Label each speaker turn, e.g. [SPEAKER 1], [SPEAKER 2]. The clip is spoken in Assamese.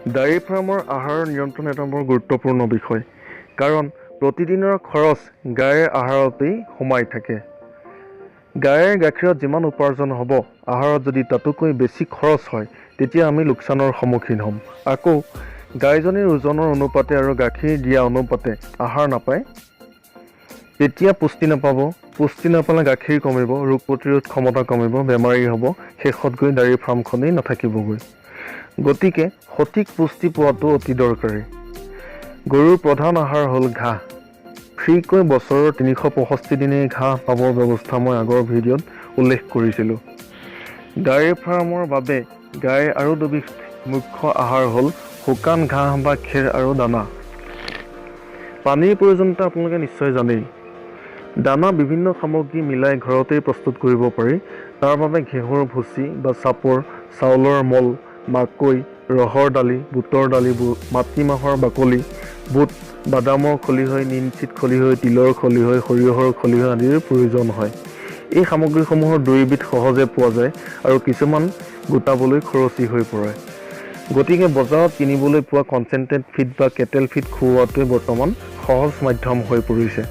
[SPEAKER 1] ডেইৰী ফাৰ্মৰ আহাৰৰ নিয়ন্ত্ৰণ এটা বৰ গুৰুত্বপূৰ্ণ বিষয়, কাৰণ প্ৰতিদিনৰ খৰচ গাইৰ আহাৰতেই সোমাই থাকে। গাইৰ গাখীৰত যিমান উপাৰ্জন হ'ব, আহাৰত যদি তাতোকৈ বেছি খৰচ হয়, তেতিয়া আমি লোকচানৰ সন্মুখীন হ'ম। আকৌ গাইজনীৰ ওজনৰ অনুপাতে আৰু গাখীৰ দিয়া অনুপাতে আহাৰ নাপায়, তেতিয়া পুষ্টি নাপাব। পুষ্টি নাপালে গাখীৰ কমিব, ৰোগ প্ৰতিৰোধ ক্ষমতা কমিব, বেমাৰী হ'ব, শেষত গৈ ডেইৰী ফাৰ্মখনেই নাথাকিবগৈ। গতিকে সঠিক পুষ্টি পোৱাটো অতি দৰকাৰী। গৰুৰ প্ৰধান আহাৰ হ'ল ঘাঁহ। ফ্ৰীকৈ বছৰৰ 365 দিনেই ঘাঁহ পাবৰ ব্যৱস্থা মই আগৰ ভিডিঅ'ত উল্লেখ কৰিছিলোঁ। গাইৰ ফাৰ্মৰ বাবে গাইৰ আৰু দুবিধ মুখ্য আহাৰ হ'ল শুকান ঘাঁহ বা খেৰ আৰু দানা। পানীৰ প্ৰয়োজনীয়তা আপোনালোকে নিশ্চয় জানেই। দানা বিভিন্ন সামগ্ৰী মিলাই ঘৰতেই প্ৰস্তুত কৰিব পাৰি। তাৰ বাবে ঘেঁহুৰ ভুচি বা চাপৰ, চাউলৰ মল, মাকৈ, ৰহৰ দালি, বুটৰ দালি, মাটিমাহৰ বাকলি, বুট, বাদামৰ খলিহৈ, নিমচিত খলিহৈ, তিলৰ খলিহৈ, সৰিয়হৰ খলিহৈ আদিৰ প্ৰয়োজন হয়। এই সামগ্ৰীসমূহৰ দুয়োবিধ সহজে পোৱা যায় আৰু কিছুমান গোটাবলৈ খৰচী হৈ পৰে। গতিকে বজাৰত কিনিবলৈ পোৱা কনচেনট্ৰেট ফিড বা কেটেল ফিড খুওৱাটোৱে বৰ্তমান সহজ মাধ্যম হৈ পৰিছে।